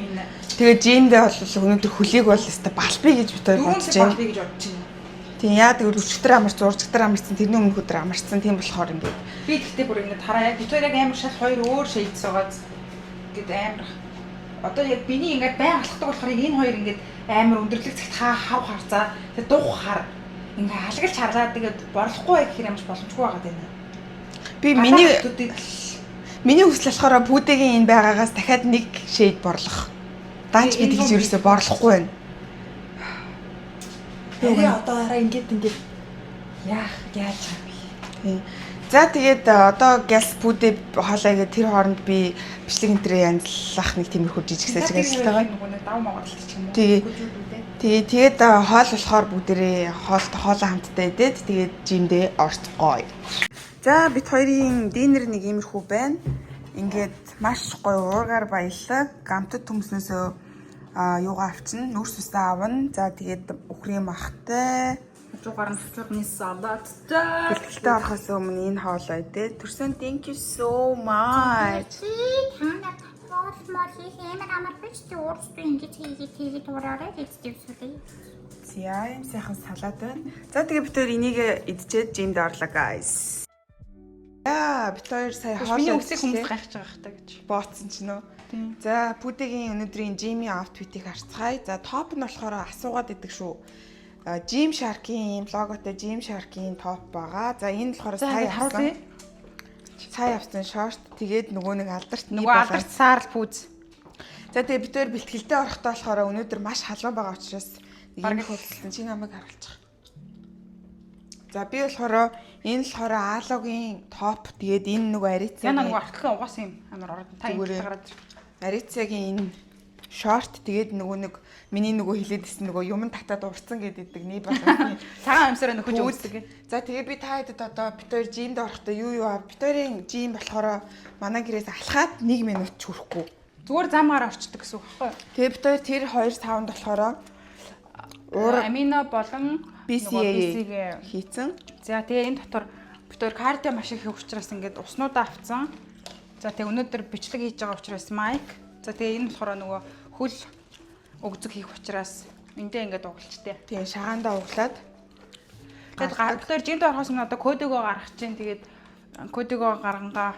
тэгээд жимдээ бол өнөөдөр хөлийг бол өстой балбий гэж битэр бодож байна. Балбий гэж бодож байна. Тийм яа тэгвэл өчигдөр амарч, зурчигдөр амарсан, тэрний өмнөх өдөр амарсан тийм болохоор ингээд Би тэгтээ бүр ингээд хараа яг бит хоёр яг амар шал хоёр өөр шийдс байгааз ингээд амар одоо яг биний ингээд байн алхдаг болохоор энэ хоёр ингээд амар өндөрлөг цагт хаа хав харцаа тэг дух хар ингээд халаглж харлаа тэгээд борлохгүй байх гэхэр ямарч боломжгүй байгаа даа. Би миний миний хүсэл болохоор пүдэгийн энэ байгаагаас дахиад нэг шейд борлох. Даач би тэгж ерөөсө борлохгүй байна. Би одоо хараа ингээд ингээд яах яаж юм бэ? Тийм. За тэгээд одоо гяс пүдэ хоолой гэдэг тэр хооронд би бичлэг энтрээ янзлах нэг тиймэрхүү жижиг сажиг ажилладаг байгаа. Нөгөө нэг дав моголт ч юм уу. Тэгээ. Тэгээ тэгээд хоол болохоор бүгдээрээ хоол хоолоо хамтдаа идээд тэгээд жимдээ орцгоё. За бит хоёрын динер нэг иймэрхүү байна. Ингээд маш гоё уургаар баялаг гамтад төмснөөсөө юугаа авчна, нүрс усаа авна. За тэгээд үхрийн махтай Хажуугаар нь хачуурны салаттай. бэлтгэлтэй орохоос өмнө энэ хоолоо идээд төрсөн thank you so much. Чи та нар хоол мол хийх амар амар биш чи өөрсдөө ингэж хийгээд хийгээд ураарай гэж зөвшөөрье. За ийм сайхан салат байна. За тэгээ бит хоёр энийг идчихэд жимд орлоо guys. За бит хоёр сая хоол Миний үсийг хүмүүс идчихлээ. гайхаж байгаа хта гэж. бооцсон ч нөө. За пүдэгийн өнөөдрийн жимийн outfit-ийг харцгаая. За топ нь болохоор асуугаад идэг шүү. Gymshark-ийн ийм логотой Gymshark-ийн топ байгаа. За энэ болохоор За сая харуулъя. авсан. Сая авсан шорт. Тэгээд нөгөө нэг алдарт Нөгөө алдарт саарл пүүз. За тэгээ бид хоёр бэлтгэлдээ орохдоо болохоор өнөөдөр маш халуун байгаа учраас нэг Бараг юм хөлсөн чи намайг харуулчих. За би болохоор энэ болохоор Аалогийн топ тэгээд энэ нөгөө Яна Арицагийн нөгөө артлахын угаас юм амар ороод та Зүгээрээ. ингэ гараад. Арицагийн энэ шорт тэгээд нөгөө нэг миний нөгөө хилээд исэн нөгөө юм татаад урцсан гэдэг нэг балансны Цагаан амьсараа нөхөж пүүз. өмсдөг. За тэгээ би та хэдэд одоо бит хоёр жимд орохдоо юу юу ав. Бит хоёрын жим болохоор манай гэрээс алхаад 1 минут ч хүрэхгүй. Зүгээр замгаар орчдөг гэсэн үг байхгүй юу? Тэгээ бит хоёр тэр хоёр саунд болохоор уур Амино болон BCAA BC-гээ хийцэн. За, тэгээ энэ дотор бид хоёр cardio маш их хийх учраас ингээд уснуудаа авцсан. За, тэгээ өнөөдөр бичлэг хийж байгаа учраас mic. За, тэгээ энэ болохоор нөгөө хөл өгзөг хийх учраас эндээ ингээд угалчтэй. Тийм, шагаандаа углаад. Тэгээд бид хоёр gym д орохоос өмнө одоо кодөгөө гаргах чинь, тэгээд кодөгөө гаргангаа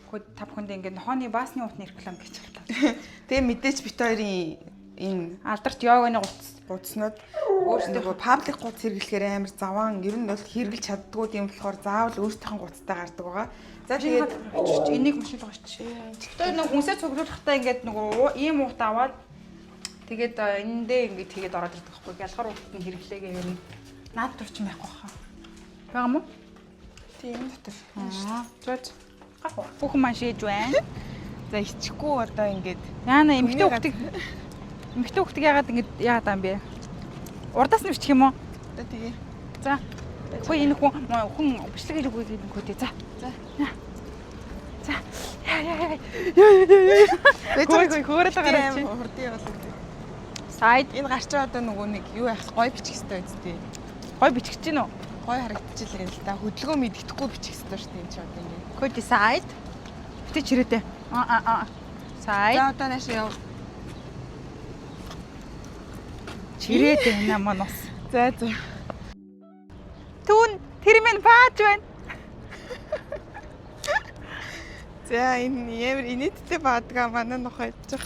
код та бүхэндээ ингээд нохооны баасны утны реклам гэж байна. Тэгээ мэдээч бид хоёрын энэ Алдарт йоганы гутас гутснууд өөрсдөө нөгөө public гутас хэрэглэхээр амар заваан, ер нь бол хэрэглэж чаддгүй, тийм болохоор заавал өөрсдийнх нь гутастай гардаг байгаа. За, тэгээд тэгээд энийг машин руу очиж. Тэр нэг хүнсээ цуглуулахдаа ингээд нөгөө ийм уут аваад тэгээд энэндээ ингээд тэгээд ороод ирдэг байхгүй. Ялгар уутанд нь хэрэглээгээ ер нь наад тур ч юм байхгүй хаа. Байгаа мó? Тийм дотор. Аа. Зөө. Хүүхэн маань шээж байна. За, ичихгүй одоо ингээд Яана, эмэгтэй хүүхдийг яагаад ингэж яагаад юм бэ? Урдаас нь бичих юм уу? Одоо тэгээ. За. Хөөе, энэ хүн хүн бичлэг хийж өгöd гэдэг нөхөө. За. За. За. Яа яа яа. Яа яа яа. Хөөе, хөөе, хөөрөл гараад чи. Хурдан явуулаад. Side Энэ гарчаа одоо нөгөө нэг юу яах гой бичих хэвээр үсттэй. Гой бичих гэж гин үү? Гой харагдчихлаа л да. Хөдөлгөөн мэддэхгүй бичих хэвээр шүү дээ энэ чи одоо ингээд. Коди side. Битээ чирээдэ. Аа аа аа. Side. За, одоо наашаа яв. Чирээд байна маань бас. За за. Түүн тэр минь бааж байна. За, энэ ямар инээдтэй баадгаа манай нохоо идчих.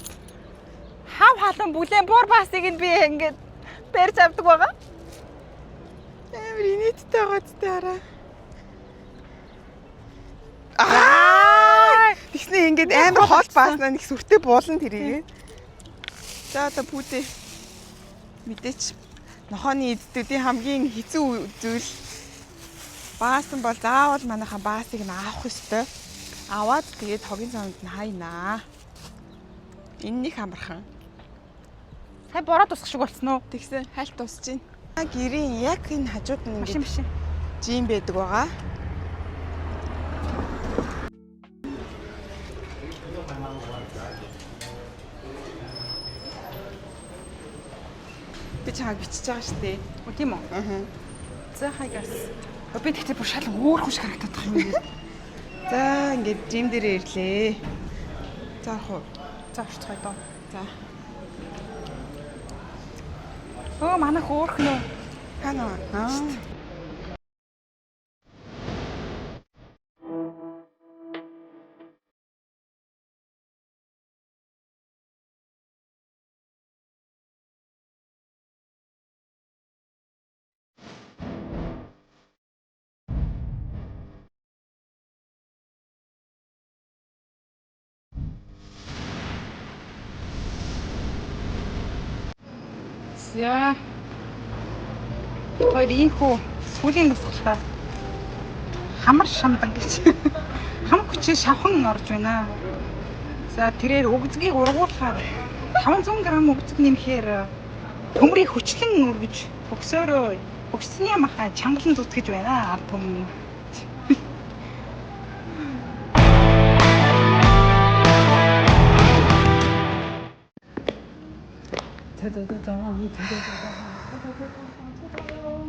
Хав халуун бүлээн буур басыг нь би ингээд барьж авдаг байгаа. Амар инээдтэй байгаа зү хараа. Аа! Тэгснэ ингээд амар хол бааснаа нэг сүртэй буулна тэрийг. За, одоо пүүдээ мэдээч нохооны эддүүдийн хамгийн хэцүү зүйл баасан бол заавал манайхан баасыг нь авах ёстой. Аваад тэгээд хогийн цамд нь хайнаа. Энэ нэг амархан. Сая бороо тусах шиг болсон уу? Тэгсэн хальт тусч байна. Гэрийн яг энэ хажууд нь Машин ингээд машин. Gym байдаг байгаа. Би чамайг бичиж байгаа шүү дээ. О, тийм үү? Аа. За, хагас. Би тэгтээ бүр шал өөр хүн шиг харагдаад байгаа юм. За, ингээд gym дээрээ ирлээ. За, орох уу? За, орцгоё доо. За. Өө, манайх өөрх нөө. Хаана? Аа. За. Хоёр ийхүү сүүлийн дасгалаа хамар шамдан гэж хам хүчээ шавхан орж байна. За, тэрээр өгзгийг ургуулахаар 500 г өгзөг нэмэхээр төмрийг хүчлэн өргөж бөксөөрөө бөксний маха чангалан зүтгэж байна ард түмэн.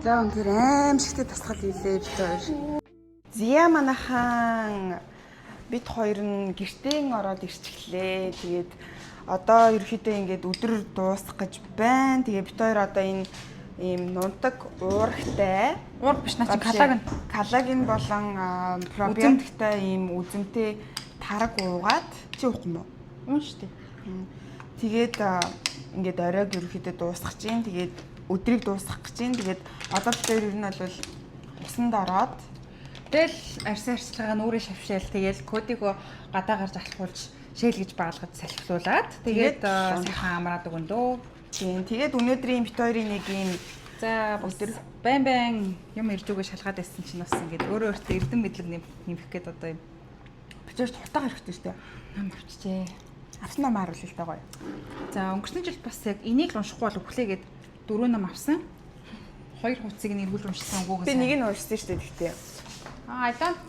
За, үнэхээр аимшигтэй дасгал хийлээ бид хоёр. Зя, манайхан, бид хоёр нь гэртээ ороод ирчихлээ. Тэгээд одоо ерөөхдөө ингээд өдөр дуусах гэж байна. Тэгээ бид хоёр одоо энэ ийм нунтаг уурагтай Уурга биш, наа чи коллаген. Коллаген болон пробиотиктай ийм үзэмтэй тараг уугаад, чи уухгүй юм уу? Уун штэ. Тэгээд ингээд оройг ерөөхдөө дуусгах чинь, тэгээд өдрийг дуусгах гэж чинь. Тэгээд одоо бид хоёр ер нь бол усанд ороод Тэгэл арьсан арчилгаа нүрээ шавшаал, тэгэл кодигоо гадаа гарч алхуулж шээл гэж баалгаж салхилуулад тэгээд Тэгээд сайхан амраад өгөн дөө. Тийм. Тэгээд өнөөдрийн бид хоёрын нэг ийм За, өдөр байн байн юм ирж өгөө шалгаад байсан чинь бас ингээд өөрөө өөртөө эрдэм мэдлэг нэмэх гээд одоо юм бид хоёр хутаа хэрэгтэй шүү дээ. ном авчижээ. Авсан ном харуулъя л та гоё. За, өнгөрсөн жил бас яг энийг л уншихгүй бол үхлээгээд дөрөв ном авсан. Хоёр хуудсыг нь эргүүлж уншсан үгүйг. Би нэг нь уншсан шүү дээ гэхдээ. I don't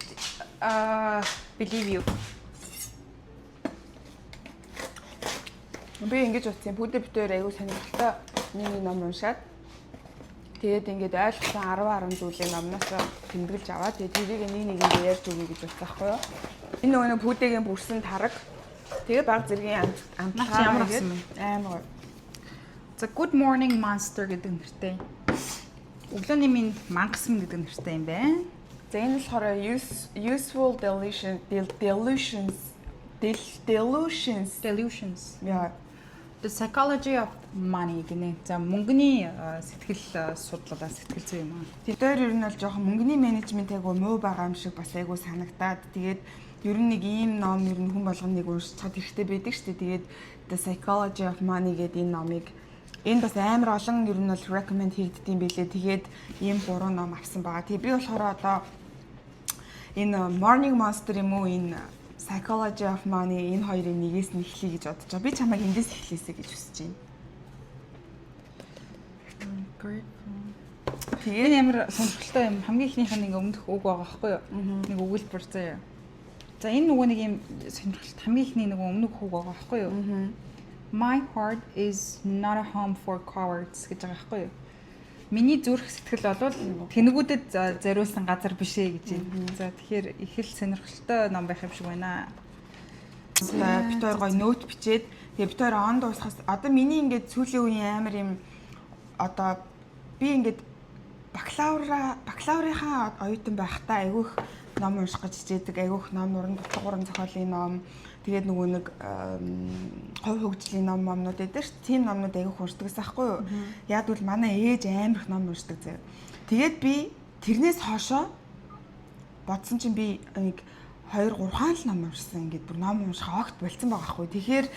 believe you. Би ингэж утсан. Пүүдэ бид хоёр аягүй сонирхолтой нэг нэг ном уншаад Тэгээд ингээд ойлгосон 10 10 зүйлийг номноос тэмдэглэж аваад, тэгээд тэрийг нэг нэгэндээ ярьж өгье гэж бодсон байхгүй юу? Энэ нөгөө нэг пүүдэгийн бүрсэн тараг. Тэгээ баг зэргийн амтлагаа ямар ингээд авсан бэ? Амар гоё. За, Good Morning Monster гэдэг нэртэй. Өглөөний минь мангас минь гэдэг нэртэй юм байна. За, энэ болохоор useful delusion delusions delusions. Delusions. Яа. The Psychology of Money гинэ. За, мөнгөний сэтгэл судлалаа, сэтгэл зүй юм аа. Тэд хоёр ер нь бол жоохон мөнгөний менежмент айгу муу байгаа юм шиг бас айгу санагдаад, тэгээд ер нь нэг ийм ном ер нь хүн болгоныг уншиж чад хэрэгтэй байдаг шүү дээ. Тэгээд The Psychology of Money гэдэг энэ номыг, энэ бас амар олон ер нь бол recommend хийгддэг юм билээ. Тэгээд ийм гурван ном авсан байгаа. Тэгээ би болохоор одоо энэ Morning Monster юм уу, энэ Psychology of Money, энэ хоёрын нэгээс нь эхлэе гэж бодож байгаа. Би чамайг эндээс эхлээсэй гэж хүсэж байна. Grateful. Тэгээд Энэ амар сонирхолтой юм. Хамгийн эхнийх нь ингээ өмнөх үг байгаа байхгүй юу? Нэг өгүүлбэр заяа. За, энэ нөгөө нэг юм сонирхолтой, хамгийн эхний нөгөө өмнөх үг байгаа байхгүй юу? "My heart is not a home for cowards" гэж байгаа байхгүй юу? Миний зүрх сэтгэл болвол тэнэгүүдэд зориулсан газар биш ээ гэж байна. За, тэгэхээр их л сонирхолтой ном байх юм шиг байна. Одоо бид хоёр гоё note бичээд, тэгээ бид хоёр он дуусахаас, одоо миний ингээд сүүлийн үеийн амар юм, одоо би ингээд бакалаврынхаа оюутан байхдаа айгүйх ном унших гэж хичээдэг, айгүйх ном, уран дутуу, уран зохиолын ном, тэгээд нөгөө нэг хувь хөгжлийн ном момнууд байдаг ш. Тийм номнууд айгүйх уншдаг гэсэн аахгүй юу? Яг бол манай ээж амар их ном уншдаг заяа. Тэгээд би тэрнээс хоошоо бодсон чинь би нэг 2 3 хаан л ном уншсан. Ингээд бүр ном унших огт болцсон байгаа байхгүй. Тэгэхээр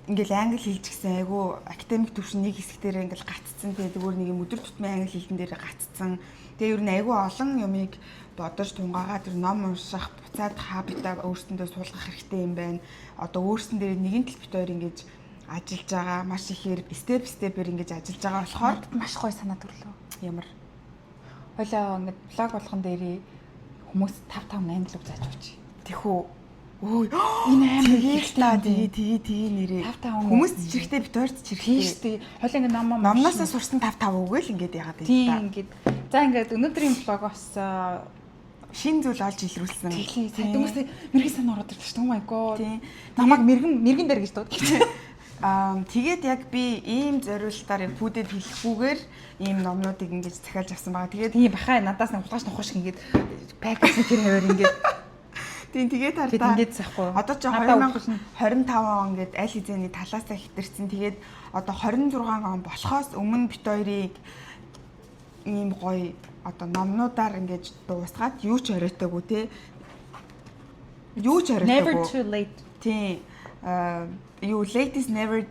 ингээл англи хэлж гисэн айгу академик төвшин нэг хэсэг дээр ингээл гаццсан. Тэгээд өөр нэг юм өдөр тутмын англи хэлтэн дээр гаццсан. Тэгээ ер нь айгу олон юмыг бодож тунгаагаа тэр ном унших буцаад habit аа өөрсөндөө суулгах хэрэгтэй юм байна. Одоо өөрсөн дээр нэгэн тал бит хоёр ингэж ажиллаж байгаа, маш ихээр step step ээр ингэж ажиллаж байгаа болохоор Надад маш гоё санаа төрлөө. Ямар? Хойлоо ингээд vlog болгон дээрээ хүмүүс 5 5 8 л үг зааж өгч. Тэхүү. Өө, Энэ амар тэгээ л та, тэгээ тэгээ тэгээ нэрээ. 5 5. Хүмүүс чирхтэй, бит хоёрт Тийм чирхтэй. шүү дээ. Хойлоо ингээд ном Номноосоо сурсан 5 5 үгээл ингээд яагаад юм Тийм та. ингээд. За, ингээд өнөөдрийн vlog бас Шин зүйл олж илрүүлсэн. Тэглээ. Сая дөнгөс мэрэгэн санаа ороод ирлээ шүү дээ. Oh my god. Тийм. Намайг мэрэгэн мэрэгэн дээр гэж дууд. Тэгээд яг би ийм зориултаар яг пүүдэд хэлэхгүйгээр ийм номнуудыг ингэж захиалж авсан байгаа. Тэгээд Тийм бахаа, надаас нэг хулгайч нухаш шиг ингээд package тэр хаваар ингээд тийм, тэгээд Тэгэд хардаа ингээд захгүй. Одоо чи Надаа өгөх нь. 2025 он ингээд аль хэзээний талаасаа хэтэрсэн. Тэгээд одоо 26 он болохоос өмнө бит хоёрыг ийм гоё одоо номнуудаар ингэж дуусгаад, юу ч оройтойгоо те. Юу ч Never оройтойгоо. too late. Тийм. Аа, юу, late is never,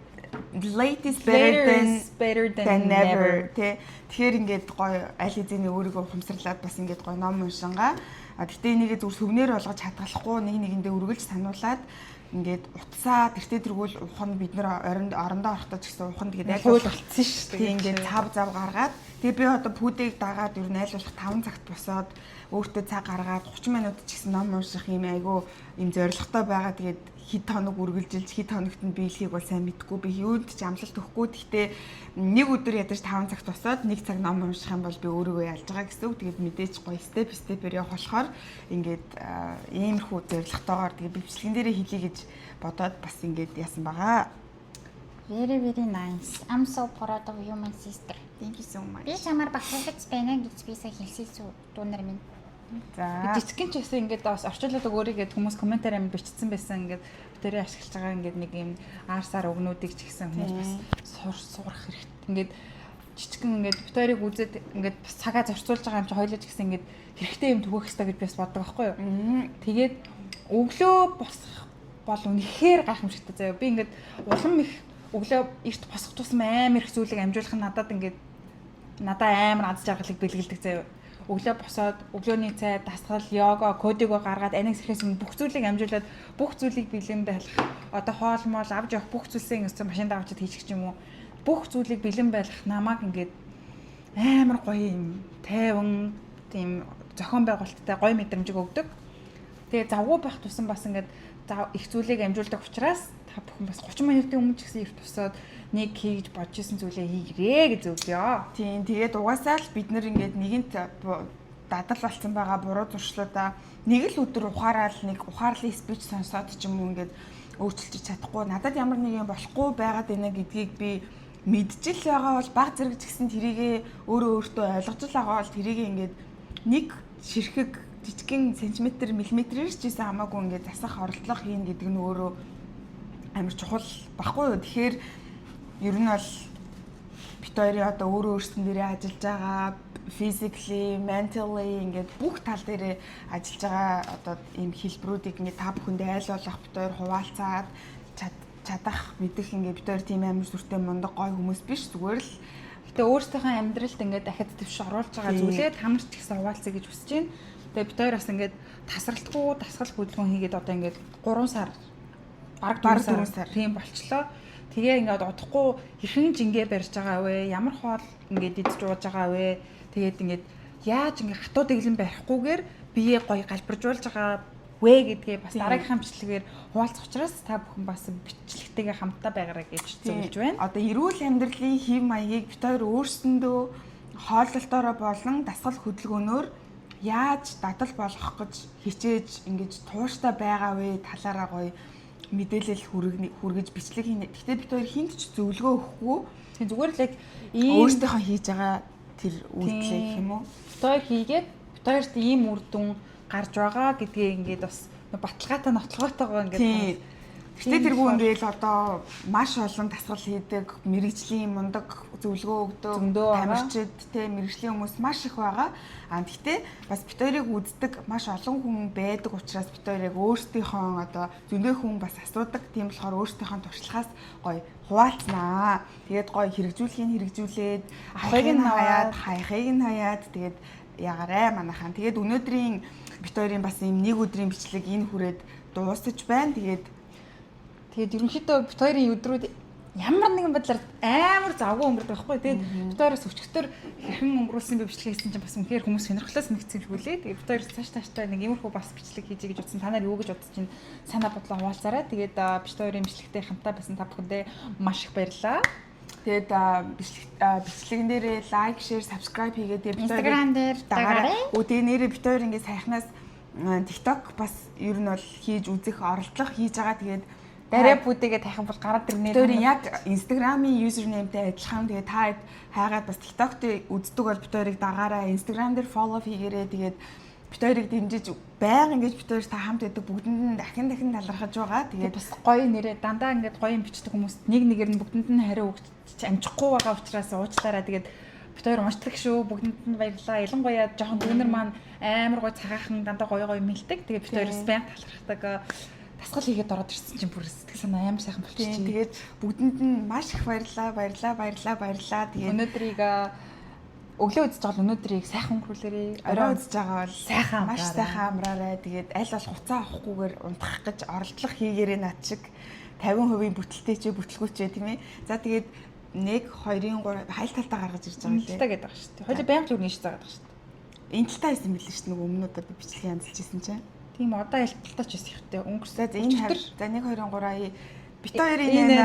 late is better Later than is better than than never never. тий. Тэгэхээр ингээд гоё аль хэзээний өөрийгөө ухамсарлаад бас ингээд гоё ном уншингаа. А тэгтээ энийгээ зүгээр souvenir болгож хадгалахгүй, нэг нэгэндээ үргэлж сануулад ингээд утсаа тэртээ тэргүүл ухна, бид нар оронд орондоо орохдоо ч гэсэн ухна, тэгээд аль Хууль болох болцсон шүү дээ. Тийм, ингээд цав зав гаргаад, тэгээ би одоо пүүдээг дагаад ер нь аль болох 5 цагт босоод өөртөө цаг гаргаад 30 минут ч гэсэн ном унших юм айгу юм зорилготой байгаа. Тэгээд хэд хоног үргэлжилж, хэд хоногт нь биелэхийг бол сайн мэдэхгүй, би юунд ч амлалт өгөхгүй. Гэхдээ нэг өдөр ядаж 5 цагт босоод нэг цаг ном унших юм бол би өөрийгөө ялж байгаа гэсэн үг. Тэгээд мэдээж гоё step step ээр явах болохоор ингээд иймэрхүү зорилготойгоор тэгээд бичлэгэн дээрээ хэлье гэж бодоод бас ингээд яасан байгаа. Very very nice. I'm so proud of you, my sister. Thank you so much. Би чамаар бахархаж байна гэж би сая хэлсэн шүү, дүүнер минь. За. Жижигхэн ч гэсэн ингээд бас орчуулаад өгөөрэй гэд хүмүүс comment аар амин бичсэн байсан. Ингээд битэрээ ашиглаж байгаа ингээд нэг юм аар сар өгнүүдийг ч гэсэн хүмүүс бас сурах хэрэгтэй. Ингээд жижигхэн ингээд бит хоёрыг үзээд ингээд бас цагаа зарцуулж байгаа юм чи хоёлоо ч гэсэн ингээд хэрэгтэй юм түгэх хэрэгтэй гэж би бас боддог байхгүй юу? Тэгээд өглөө босох бол үнэхээр гайхамшигтай заяа. Би ингээд улам их өглөө эрт босох тусам амар их зүйлийг амжуулах нь надад ингээд надаа амар аз жаргалыг бэлгэлдэг заяа. Өглөө босоод өглөөний цай, дасгал, йога, кодигоо гаргаад, аниг сэрэхээс өмнө бүх зүйлийг амжуулаад, бүх зүйлийг бэлэн байх. Одоо хоол моол авч явах бүх зүйлсээ ингээд машинд авчид хийчих ч юм уу. Бүх зүйлийг бэлэн байх намайг ингээд амар гоё юм тайван, тийм зохион байгуулалттай гоё мэдрэмжийг өгдөг. Тэгээ завгүй байх тусам бас ингээд их зүйлийг амжуулдаг учраас та бүхэн бас 30 минутын өмнө ч гэсэн эрт босоод нэг хийж бодож исэн зүйлээ хийгэрээ гэж зөвлөё. Тийм, тэгээд угаасаа л бид нэр ингээд нэгэнт дадал болсон байгаа буруу зуршлуудаа нэг л өдөр ухаараад нэг ухаарлын speech сонсоод ч юм уу ингээд өөрчилж чадахгүй, надад ямар нэг юм болохгүй байгаад байна гэдгийг би мэдчил байгаа бол баг зэрэг ч гэсэн тэрийгэ өөрөө өөртөө ойлгож л байгаа бол тэрийгэ ингээд нэг ширхэг жижигхэн сантиметр миллиметрээр ч гэсэн хамаагүй ингээд засах оролдлого хийнэ гэдэг нь өөрөө амар чухал баггүй юу. Тэгэхээр ер нь бол бид хоёрын одоо өөрөө өөрсдөн дээрээ ажиллаж байгаа, physically, mentally ингээд бүх тал дээрээ ажиллаж байгаа одоо ийм хэлбэрүүдийг ингээд та бүхэндээ айл болох бид хоёр хуваалцаад чадах мэдэх ингээд бид хоёр тийм амар сүртэй мундаг гой хүмүүс биш, зүгээр л. Гэтэ өөрсдийнхөө амьдралд ингээд дахиад твш оруулж байгаа зүйлээ та нар ч гэсэн хуваалцъя гэж хүсэж байна. Тэгээ бид хоёр бас ингээд тасралтгүй дасгал хөдөлгөөн хийгээд одоо ингээд 3 сар, бараг 4 сар тийм болчлоо. Тэгээ ингээд удахгүй хэрхэн жингээ барьж байгаа вэ? Ямар хоол ингээд идэж ууж байгаа вэ? Тэгээд ингээд яаж ингээд хатуу дэглэм барихгүйгээр биеэ гоё галбиржуулж байгаа вэ гэдгээ бас дараагийнхаа бичлэгээр хуваалцах учраас та бүхэн бас бичлэгтэйгээ хамтдаа байгаарай гэж зөвлөж байна. Одоо эрүүл амьдралын хэв маягийг бид хоёр өөрсөндөө хооллолтоороо болон дасгал хөдөлгөөнөөр яаж дадал болгох гэж хичээж ингэж тууштай байгаа вэ талаараа гоё мэдээлэл хүргэж бичлэг хийнэ. Гэхдээ бид хоёр хүнд ч зөвлөгөө өгөхгүй. Тийм, зүгээр л яг ийм өөрсдийнхөө хийж байгаа тэр үйлдэлээ гэх юм уу? Бид хоёр хийгээд бид хоёрт ийм үр дүн гарч байгаа гэдгээ ингээд бас баталгаатай нотлогоотойгоо ингээд. Гэтэ тэргүй ингээл одоо маш олон дасгал хийдэг, мэрэгжлийн мундаг зөвлөгөө өгдөг, тамирчид те мэрэгжлийн хүмүүс маш их байгаа. А тэгтээ бас бид хоёрыг үздэг маш олон хүн байдаг учраас бид хоёрыг өөрсдийнхөө одоо зөндөө хүн бас асуудаг. Тийм болохоор өөрсдийнхөө туршлагаас гоё хуваалцнаа. Тэгээд гоё хэрэгжүүлэхийг хэрэгжүүлээд, авахыг нь хаяад, хаяхыг нь хаяад тэгээд ягаарай манайхан. Тэгээд өнөөдрийн бид хоёрын бас ийм нэг өдрийн бичлэг энэ хүрээд дуусаж байна. Тэгээд ерөнхийдөө бид хоёрын өдрүүд ямар нэгэн байдлаар амар завгүй өнгөрдөг байхгүй. Тэгээд бид хоёроос өчигдөр хэрхэн өнгөрүүлсэн бэ бичлэг хийсэн чинь бас үнэхээр хүмүүс сонирхлоо санагдсан юм шиг үлээ. Тэгээд бид хоёр цааш тааштай нэг иймэрхүү бас бичлэг хийжээ гэж бодсон. Та нар юу гэж бодож чинь санаа бодлоо хуваалцаарай. Тэгээд бид хоёрын бичлэгтэй хамтаа байсан та бүхэндээ маш их баярлалаа. Тэгээд бичлэгэн дээрээ like, share, subscribe хийгээд бид Instagram дээр дагаарай. Өө тэгээ нэрээ бид хоёр ингээд саяхнаас TikTok бас ер нь бол хийж үзэх оролдлого хийж байгаа. Тэгээд Дарай бүдэгээ тайхан бол гараад ирнэ. Бид хоёрын яг Instagram-ийн username-тэй адилхан. Тэгээ та хайгаад бас TikTok дээр үздэг бол бид хоёрыг дагаарай. Instagram дээр follow хийгээрэй. Тэгээд бид хоёрыг дэмжиж байнга ингэж бид хоёр та хамт байдаг, бүгдэнд нь дахин дахин талархаж байгаа. Тэгээд бас гоё нэрээ дандаа ингээд гоё юм бичдэг хүмүүст нэг нэгээр нь бүгдэнд нь хариу өгч амжихгүй байгаа учраас уучлаарай. Тэгээд бид хоёр уншдаг шүү. Бүгдэнд нь баярлалаа. Ялангуяа жоохон дүүнер маань амар гоё цагаахан дандаа гоё гоё мэлдэг. Тэгээд бид хоёроос байнга талархдаг. Дасгал хийгээд ороод ирсэн чинь бүр сэтгэл санаа амар сайхан болчихжээ. Тэгээд бүгдэнд нь маш их баярлалаа, баярлалаа, баярлалаа, баярлалаа. Тэгээд өнөөдрийг өглөө үзэж байгаа бол өнөөдрийг сайхан өнгөрүүлээрэй. Орой үзэж байгаа бол сайхан маш сайхан амраарай. Тэгээд аль болох хуцаа авахгүйгээр унтах гэж оролдлого хийгээрэй над шиг 50% бүтэлтэй ч бүтлгүй ч тийм ээ. За тэгээд 1 2 3 хайл талтаа гаргаж ирж байгаа лээ. Талтаа гэдэг байгаа шүү дээ. Хоёул байнга л өрнөж заагаад байгаа шүү дээ. Энэ талтаа байсан мэлээ шүү дээ. Нөгөө өмнөдөө би бичлэг янзлж ирсэн чинь. Тийм одоо аль талтаа ч байсан ихтэй. Өнгөрсөн. За энэ за 1 2 3 бид хоёрын нэ.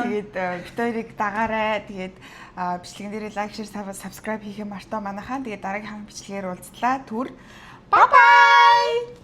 Тэгээд бид хоёрыг дагаарай. Тэгээд бичлэгэн дээрээ like, share, subscribe хийхээ мартаа манайхаа. Тэгээд дараагийн бичлэгээр уулзлаа. Түр. Bye bye.